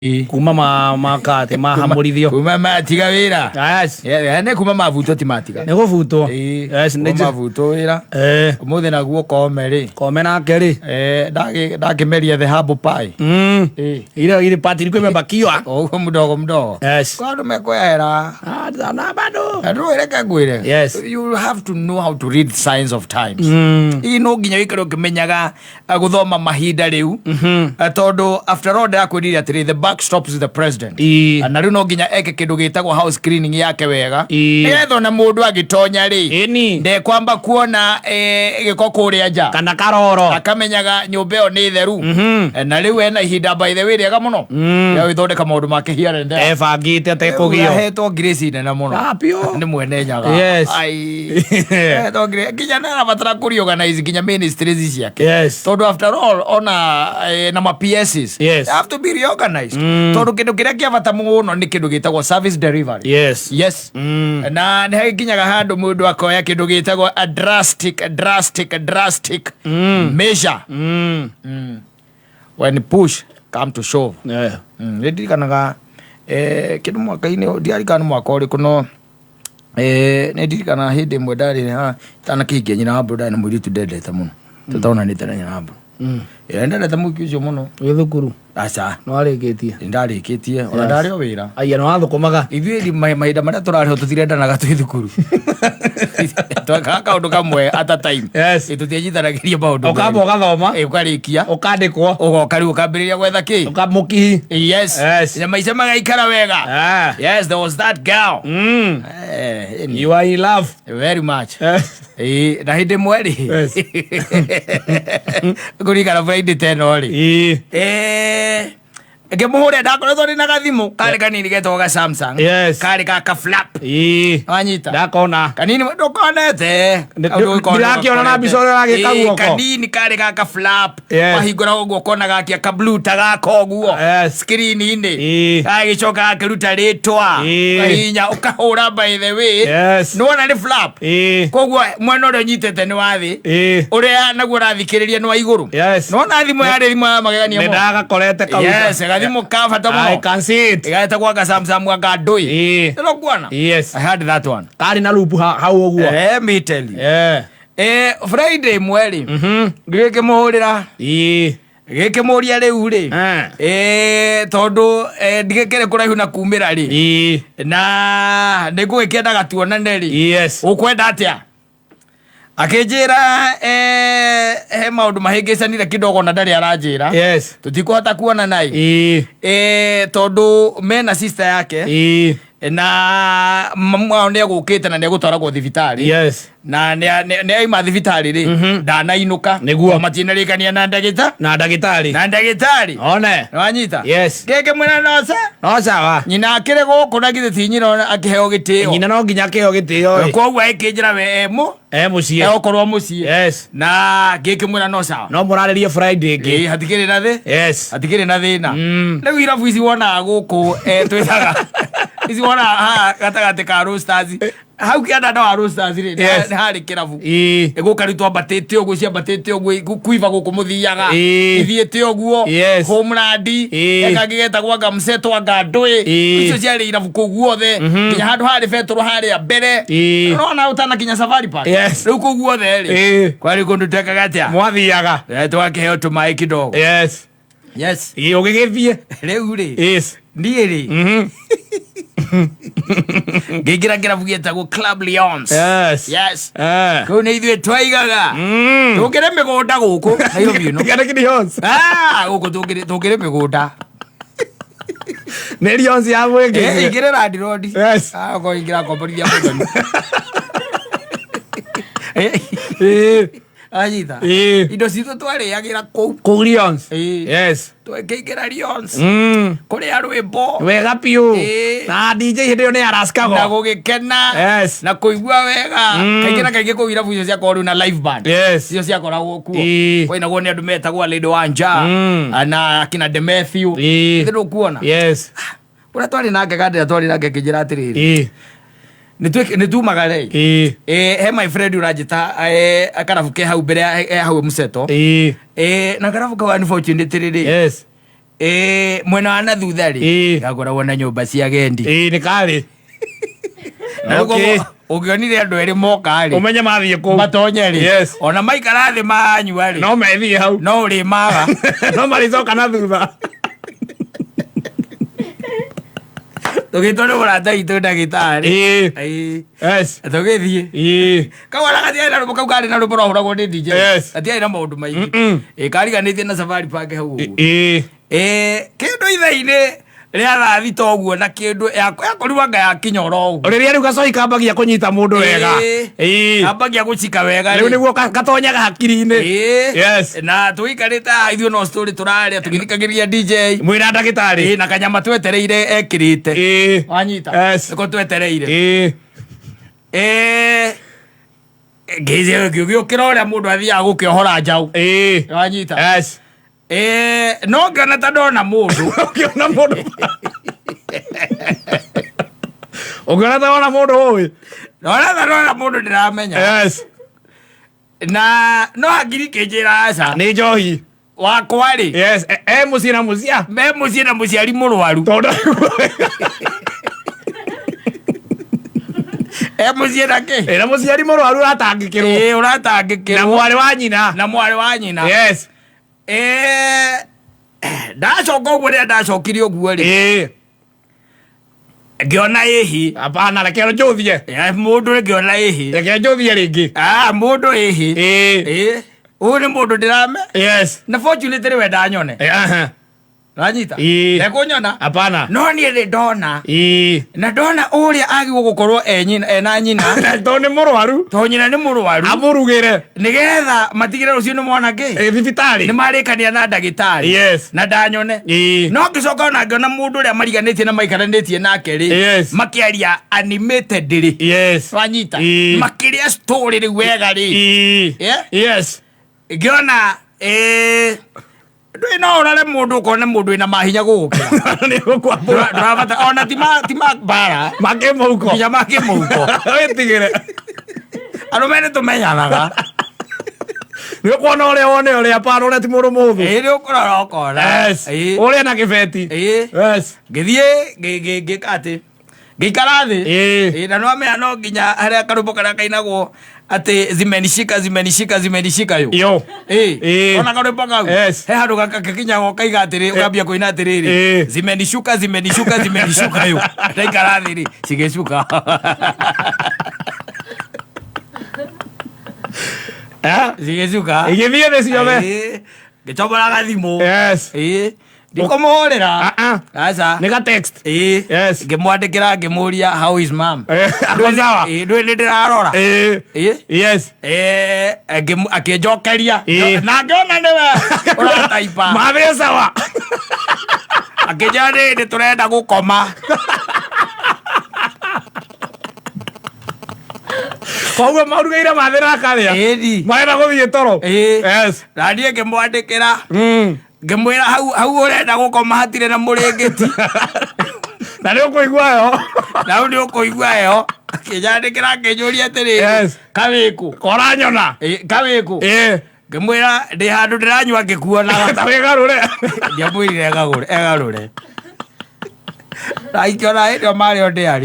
Kuma makate mahamũrithio. Kuma matiga wĩra. Yes. Nĩ kuma mabutwo, ti matiga. Nĩ gũbutwo. Yes, kuma mabutwo wĩra. Ũmũthĩ naguo kome rĩ. Kome nake rĩ. Ndakĩmeria the humble pie. Ile ile party ilikuwa imebakiwa. Ũguo mdogo mdogo. Kwa andũ mekwehera. Ah, na bado. Andũ reke ngwĩre. You have to know how to read signs of times. Ii no nginya wĩikare ũkĩmenyaga gũthoma mahinda rĩu. Tondũ after all ndĩrakwĩrire atĩrĩ, the buck stops with the president. Na rĩu no nginya eke kĩndũ gĩtagwo house cleaning yake wega, nĩgetha ona mũndũ agĩtonya rĩ, ndekwamba kuona gĩko kũrĩa nja kana karoro. Akamenyaga nyũmba ĩyo nĩ theru. Na rĩu ena ihinda, by the way, rĩega mũno rĩa gwĩthondeka maũndũ make here and there. Ebangĩte atekũgio. Ahetwo grace nene mũno. Ah, biũ. Nĩ mwene Nyaga. Ai. Ahetwo grace. Nginya nĩ arabatara kũreorganize nginya ministries ciake, tondũ after all ona na ma PSs they have to be reorganized, tondũ kĩndũ kĩrĩa kĩa bata mũno nĩ kĩndũ gĩtagwo service delivery. Yes. Na nĩ hakinyaga handũ mũndũ akoya kĩndũ gĩtagwo a drastic drastic drastic measure when push come to shove. Nĩ ndirikanaga kĩndũ mwaka-inĩ, ndiarikana nĩ mwaka ũrĩkũ, no nĩ ndirikanaga hĩndĩ ĩmwe ndarĩ haha itanakĩhikia nyina wa Mbũrũ, ndarĩ na mũirĩtu ndendete mũno, tũtonanĩte na nyina wa Mbũrũ. Ndendete mũhiki ũcio mũno. Wĩ thukuru? Aca. Nĩ warĩkĩtie? Nĩ ndarĩkĩtie, ona ndarĩ o wĩra. Aya, nĩ wathũkũmaga? Ithuĩ mahinda marĩa tũrarĩho tũtirendanaga twĩ thukuru, twekaga kaũndũ kamwe at a time. Tũtianyitanagĩria maũndũ. Ũkamba ũgathoma. Ũkarĩkia. Ũkandĩkwo. Ũgoka rĩu ũkambĩrĩria gwetha kĩ. Ũkamũkihi. Yes. Na maica magaikara wega. Yes, there was that girl. You are in love. Very much. Na hĩndĩ ĩmwe rĩ, ngũririkana Friday ta ĩno rĩ, ngĩmũhũrĩra, ndakoretwo ndĩ na gathimũ karĩ kanini getagwo ga Samsung. Karĩ ga flap. Wanyita? Ndakona. Kanini ndũkonete. Ndirakĩona na mbica ũrĩa ũragĩka guoko. Kanini karĩ gaka flap. Wahingũra ũguo ũkona gakia ka blue ta gaka ũguo screen-inĩ. Gagĩcoka gakĩruta rĩtwa. Ũkahihinya ũkahũra, by the way. Nĩwona nĩ flap. Koguo mwena ũrĩa ũnyitĩte nĩ wa thĩ. Ũrĩa naguo ũrathikĩrĩria nĩ wa igũrũ. Nĩwona thimũ yarĩ thimũ ya magegania Nĩ mũno. ndagakorete kau. Yes, gathimũ ka bata I mũno. can see it. Gatagwo ga Samsung ga ndũi. Nĩũkuona? Yes. I had that one. Karĩ na loop hau ũguo. Let me tell you. Friday ĩmwe rĩ, ngĩgĩkĩmũhũrĩra, gĩkĩmũria rĩu rĩ, tondũ ndigĩkĩrĩ kũraihu na kumĩra rĩ, na nĩ ngũgĩkĩendaga tuonane rĩ, ũkwenda atĩa? Akĩnjĩra he maũndũ mahĩngĩcanire kidogo na ndarĩ aranjĩra. Tũtikũhota kuonana ĩ. Tondũ mena sister yake na mamu wao nĩ egũkĩte na nĩ egũtwaragwo thibitarĩ. Na nĩ aima thibitarĩ rĩ, ndanainũka. Nĩguo. Matinarĩkania na ndagĩta Na ndagĩtarĩ. Na ndagĩtarĩ. One. Nĩwanyita? Yes. Ngĩkĩmwĩra noce No sawa. Nyina akĩrĩ gũkũ na githĩ ti nyina akĩheo gĩtĩo? Nyina no nginya akĩheo gĩtĩo ĩ. Koguo ĩkĩnjĩra we emu E mũciĩ. Egũkorwo mũciĩ. Na ngĩkĩmwĩra no sawa. No mũrarĩrie Friday ĩngĩ. Hatikĩrĩ na thĩ. Hatikĩrĩ na thĩna. Rĩu irabu ici wonaga gũkũ, twĩtaga ici wonaga haha gatagatĩ ka Roasters, hau kĩandanda wa Roasters rĩ, nĩ harĩ kĩrabu. Gũka rĩu twambatĩte ũguo, ciambatĩte ũguo kuiba gũkũ mũthiaga ithiĩte ũguo. Homeland. Kangĩ getagwo anga mseto anga ndũĩ. Icio ciarĩ irabu kũu guothe nginya handũ harĩ betũrũ harĩa mbere. Ũrona ũtanakinya Safari Park? Yes. Rĩu kũu guothe rĩ, kwarĩ kũndũ twekaga atĩa? Mwathiaga. Twakĩheo tũmaĩ kidogo. Yes. Ũgĩgĩthiĩ. Rĩu rĩ, niĩ rĩ, ngĩingĩra kĩrabu gĩtagwo Club Lions. Yes. Kũu nĩ ithuĩ twaigaga. Tũngĩrĩ mĩgũnda gũkũ Nairobi ĩno. Tiga nĩ Lions. Ah, gũkũ tũngĩrĩ mĩgũnda. Nĩ Lions ya mwĩngĩ. Ingĩrĩ landlord. Ah, okorwo ingĩra komborithia mũthoni. Anyita. Indo citũ twarĩagĩra kũu. Kũu Lions. Twekĩingĩra Lions. Kũrĩa rwĩmbo. Wega biũ. Na DJ hĩndĩ ĩyo nĩ Na araskago. Gũgĩkena. Na kũigua wega. Kaingĩ na kaingĩ kũu irabu icio ciakoragwo rĩu na live band. Icio ciakoragwo kuo. Kwainagwo nĩ andũ metagwo Lady Wanja na akina Demethiu. Nĩ ndũkuona? Yes. Ũrĩa twarĩ nake kandĩra twarĩ nake akĩnjĩra atĩrĩrĩ, nĩ tumaga rĩ. He my friend ũranjĩta karabu ke hau mbere ya hau mseto. Na karabu kau unfortunately rĩ, Mwena wa na thutha rĩ, gakoragwo na nyũmba cia agendi. Ĩĩ, nĩ karĩ. Na rĩu Okay. koguo ũngĩonire andũ erĩ moka rĩ, Ũmenye mathiĩ kũu. matonye rĩ, ona maikara thĩ manyua rĩ, No methiĩ hau. No ũrĩmaga. No marĩcoka na thutha. Tũgĩtwo nĩ mũrata witũ ndagĩtarĩ. Ĩĩ. Tũgĩthiĩ. Kau ona gatiarĩ na rwĩmbo, kau karĩ na rwĩmbo rwahũragwo nĩ DJ. Gatiarĩ na maũndũ maingĩ. Ĩ, kariganĩtie na Safari Park hau ũguo. Kĩndũ ithaa-inĩ rĩa thaa thita ũguo na kĩndũ yakorirwo anga yakinya oro ũguo. Rĩrĩa rĩu gacohi kambagia kũnyita mũndũ wega. Kambagia gũcika wega Rĩu rĩ. nĩguo gatonyaga hakiri-inĩ. Na tũikarĩte haha ithuĩ no story tũraria tũgĩthikagĩrĩria DJ. Mwĩra ndagĩtarĩ. Na kanyama twetereire ekĩrĩte. Wanyita? Nĩko twetereire. Ngĩũkĩra ũrĩa mũndũ athiaga gũkĩohora njaũ. Wanyita? No ngĩona ta ndona mũndũ. Ũkĩona mũndũ. Ũngĩona ta wona mũndũ ũĩ. Ndona ta ndona mũndũ ndĩramenya. Na no hakiri kĩnjĩra aca. Nĩ njohi. Wakwa rĩ. E mũciĩ na mũcia. Me mũciĩ na mũciari mũrwaru. Tondũ E mũciĩ na kĩ? Na mũciari mũrwaru ũratangĩkĩrwo. Ũratangĩkĩrwo. Na mwarĩ wa nyina. Na mwarĩ wa nyina. Ndacoka ũguo rĩrĩa ndacokire ũguo rĩ. Ngĩona ĩhi. Hapana, reke njũthie. Mũndũ ngĩona ĩhi. Reke njũthie rĩngĩ. Mũndũ ĩhi. Ũyũ nĩ mũndũ ndĩrame. Na fortunately we ndanyone. Wanyita? Ndekũnyona? Hapana. No niĩ nĩ ndona. Na ndona ũrĩa agĩrĩirwo gũkorwo e nyina, e na nyina. Tondũ nĩ mũrwaru. Tondũ nyina nĩ mũrwaru. Amũrugĩre. Nĩgetha matigĩre rũciũ nĩ mona kĩ? Thibitarĩ. Nĩ marĩkania na ndagĩtarĩ. Na ndanyone. No ngĩcoka ona ngĩona mũndũ ũrĩa mariganĩtie na maikaranĩtie nake rĩ. Makĩaria animated rĩ. Wanyita? Makĩrĩa story rĩu wega rĩ. Ngĩona, ndũĩ no ũrore mũndũ ũkone mũndũ wĩna mahinya gũgũkĩra. Nĩ gũkwambũra. Ndũrabata, ona ti ma mbara. Makĩmũhuko. Nginya makĩmũhuko. Wĩtigĩre. Arũme nĩ tũmenyanaga. Nĩ ũkuona ũrĩa wone ũrĩa pana ũrĩa ti mũndũ mũhũthũ. Ĩĩ, nĩ ũkũrora ũkona. Ũrĩa na kĩbeti. Ngĩthiĩ, ngĩka atĩ, ngĩikara thĩ. Na nĩwamenya no nginya harĩa karũmbo karĩa kainagwo atĩ zimenishika, zimenishika, zimenishika yo. Yo. Ona karwĩmbo kau. He handũ gakinyaga ũkaiga atĩrĩ, ũkambia kũina atĩrĩrĩ. Zimenishuka, zimenishuka, zimenishuka yo. Ndaikara thĩ rĩ, cigĩcuka. Cigĩcuka. Igĩthiĩ thĩ ciothe. Ngĩcomora gathimũ. Ndikũmũhũrĩra. Aca. Nĩ ga text. Ngĩmwandĩkĩra ngĩmũria how is mom. Ako sawa. Ndũĩ nĩ ndĩrarora. Akĩnjokeria. Na ngĩona nĩwe ũrataipa. Mathĩ sawa. Akĩnjĩra nĩ tũrenda gũkoma. Koguo marugĩire mathĩ na akarĩa. Marenda gũthiĩ toro. Na niĩ ngĩmwandĩkĩra. Ngĩmwĩra hau ũrenda gũkoma hatirĩ na mũrĩngĩti. Na nĩ ũkũigua heho. Na hau nĩ ũkũigua heho. Akĩnjandĩkĩra akĩnjũria atĩrĩrĩ. Kawĩkũ? Koranyona. Kawĩkũ? Ngĩmwĩra ndĩ handũ ndĩranyua ngĩkuonaga. Ta wĩgarũre. Ndiamwĩrire egarũre. Na ikĩona hĩndĩ ĩyo marĩ o ndĩari.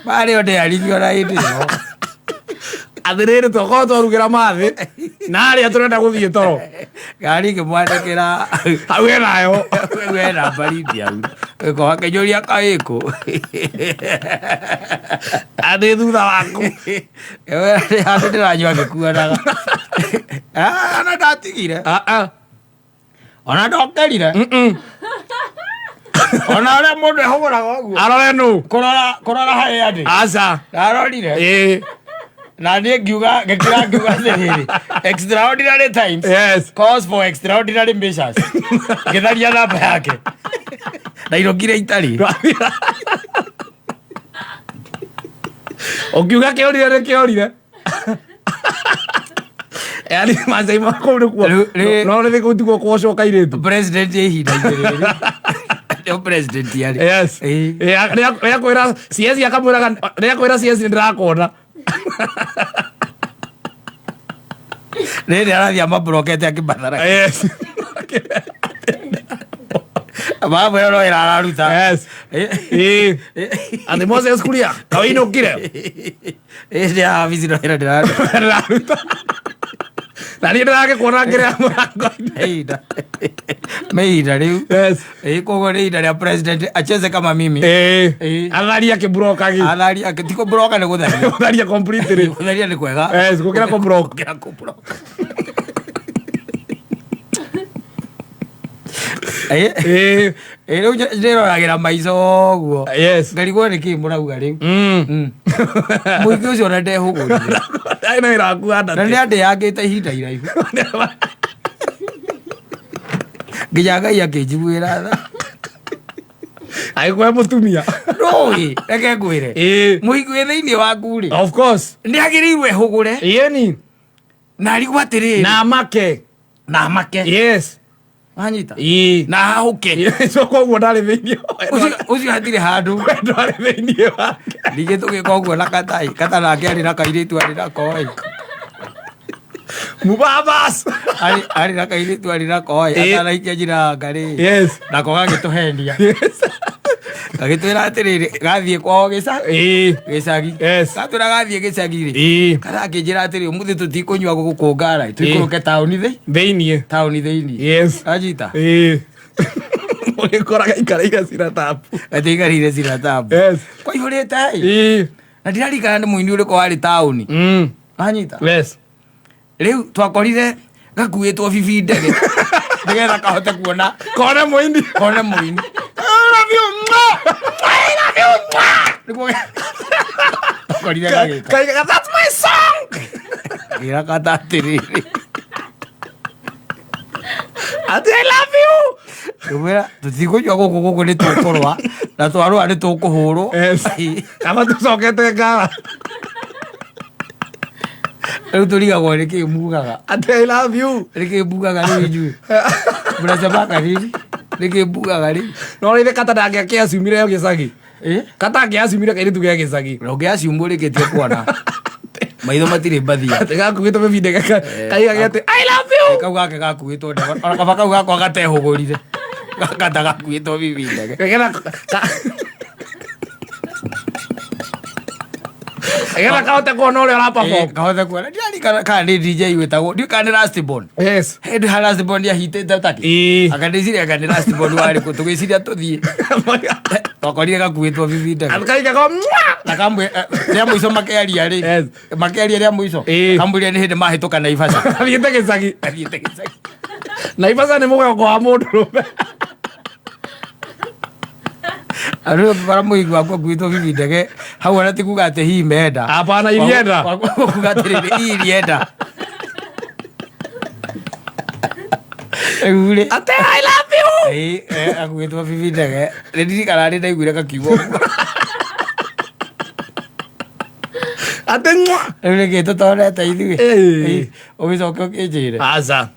Marĩ o ndĩari ngĩona hĩndĩ ĩyo. Atĩrĩrĩ, tokorwo twarugĩra mathĩ na arĩa tũrenda gũthiĩ toro. Ngari ngĩmwandĩkĩra. Hau hena heho. Hau hena baridi hau. Ĩko akĩnjũria kaĩkũ. Andĩ thutha waku. Ndĩ handũ ndĩranyua ngĩkuonaga. Ona ndatigire. Ona ndokerire. Ona ũrĩa mũndũ ehũgũraga ũguo. Arore nũ? Kũrora harĩa ndĩ. Aca. Ndarorire. Na niĩ ngiuga, ngĩkira ngiuga atĩrĩrĩ, extraordinary times calls for extraordinary measures. Ngĩtharia namba yake. Na irũngire itarĩ. Ũkiuga kĩorire nĩ kĩorire. Yaani macai ma kũu nĩkuo. Rĩu, No rĩrĩ kũu tiguo kwocoka kairĩtu. President ya ihinda-inĩ rĩrĩ. Nĩo president yarĩ. Rĩakwĩra CS akamwĩraga, rĩakwĩra CS nĩ ndĩrakuona. Rĩrĩ arathiĩ amabrokete akĩmathara. Yes. Mamwĩra no wĩra araruta. Yes. Ĩĩ. Atĩ Moses Kuria, kaũinũkire. Ĩĩ ndĩ wabici no wĩra ndĩraruta. Ndĩraruta. Na niĩ ndĩragĩkuona ngĩrĩa mũrango-inĩ. Ihinda. Nĩ ihinda rĩu. Yes. Ĩĩ koguo nĩ ihinda rĩa president acheze kama mimi. Ĩĩ. Ĩĩ. Atharia akĩburokagi. Athari akĩ ti kũbroka nĩ gũtharia. Gũtharia completely. Gũtharia nĩ kwega. Yes, gũkĩra kũbroka. Gũkĩra kũbroka. Ĩĩ. Ĩĩ. Ĩĩ rĩu ndĩroragĩra maico ũguo. Yes. Ngarigwo nĩ kĩĩ mũrauga rĩu. Mm. Mũingĩ ũcio ona ndehũgũrire. Ndarĩ na wĩra waku wa Na nĩ ndate. andĩangĩte ihinda iraihu. Nginya Ngai akĩnjiguĩra tha. Agĩkũhe mũtumia. Ndũĩ, reke ngwĩre. Ĩĩ. Mũhiki wĩ thĩinĩ waku rĩ. Of course. Nĩ agĩrĩirwo ehũgũre Ĩni. na arigwo atĩrĩrĩ. Na make. Na make. Yes. Wanyita? Ĩĩ. Na hahũke. Yes, koguo ndarĩ thĩinĩ. Ũcio ũcio hatirĩ handũ. We ndwarĩ thĩinĩ wake. Ningĩ tũgĩka ũguo na katai. Kata nake arĩ na kairĩtu arĩ nako ĩ. Mubabas. Arĩ arĩ na kairĩtu arĩ nako ĩ. Ĩĩ. Atanaikia njira ngarĩ. Yes. Nako gagĩtũhenia. Yes. Gagĩtwĩra atĩrĩrĩ gathiĩ kwao gĩca Ĩĩ. gĩcagi. Yes. Gatwĩra gathiĩ gĩcagi rĩ. Ĩĩ. Kana akĩnjĩra atĩrĩ ũmũthĩ tũtikũnyua gũkũ ngara tũikũrũke taũni thĩ Thĩinĩ. taũni thĩinĩ. Yes. Anyita. Ĩĩ. Ũgĩkora gaikareire ciratabu. Gatiikarĩire ciratabu. Yes. Kwaihũrĩte ĩ. Ĩĩ. Na ndirarikana nĩ mũini ũrĩkũ warĩ taũni. Wanyita. Yes. Rĩu twakorire gakuĩtwo bibi ndege nĩgetha kahote kuona Kone mũini. kone mũini. I love you, mwah! I love you, mwah! Nĩguo twakorire gagĩka. Kaigaga that's my song. Ngĩra kata atĩrĩrĩ. Ati I love you. Ngĩmwĩra tũtikũnyua gũkũ gũkũ nĩ tũkũrũa na twarũa nĩ tũkũhũrwo. Yes. Kaba tũcokete ngara. Rĩu tũrigagwo nĩ kĩĩ mugaga. Ati I love you. Nĩ kĩĩ mugaga rĩu inyuĩ. Mnasemaga nini? Nĩ kĩĩ mugaga rĩu? No rĩrĩ kata ndangĩakĩacumire gĩcagi. Ĩ? Kata angĩacumire kairĩtu gĩa gĩcagi. Na ũngĩaciumwo rĩkĩtie kuona. Maitho matirĩ mbathia. Atĩ gakuĩtwo bĩbindege kaigaga atĩ I love you. Kau gake gakuĩtwo ndege. Ona kaba kau gakwa gatehũgũrire. Gakata gakuĩtwo bibi ndege. Kagetha Kagetha kahote kuona ũrĩa ũra perform. Kahote kuona. Ndirarikana kana nĩ DJ wĩtagwo. Ndiũĩ kana nĩ Last Born. Yes. Hĩndĩ ha Last Born ahitĩte taki. Ĩĩ. Anga ndĩciria anga nĩ Last Born warĩ kũ tũgĩciria tũthiĩ. Twakorire gakuĩtwo bibi ndege. Kaigaga mwah. Na kamwe rĩa mũico makĩaria rĩ. Yes. Makĩaria rĩa mũico. Ĩĩ. Kamwĩrire nĩ hĩndĩ mahĩtũka Naivasha. Athiĩte gĩcagi. Athiĩte gĩcagi. Naivasha nĩ mũgongo wa mũndũrũme. Andũ bara mũigua wakwa akuĩtwo bibi ndege hau ona ti kuga atĩ hihi menda. Hapana ilienda. Kuga atĩrĩrĩ hii ilienda. Rĩu rĩ Ate I love you. Ĩĩ, akuĩtwo bibi ndege nĩ ndirikana nĩ ndaiguire gakiuga ũguo. Ate mwah. Rĩu nĩkĩ tũtonete ithuĩ Ĩĩ. Ĩĩ, ũgĩcoke ũkĩnjĩre Aca.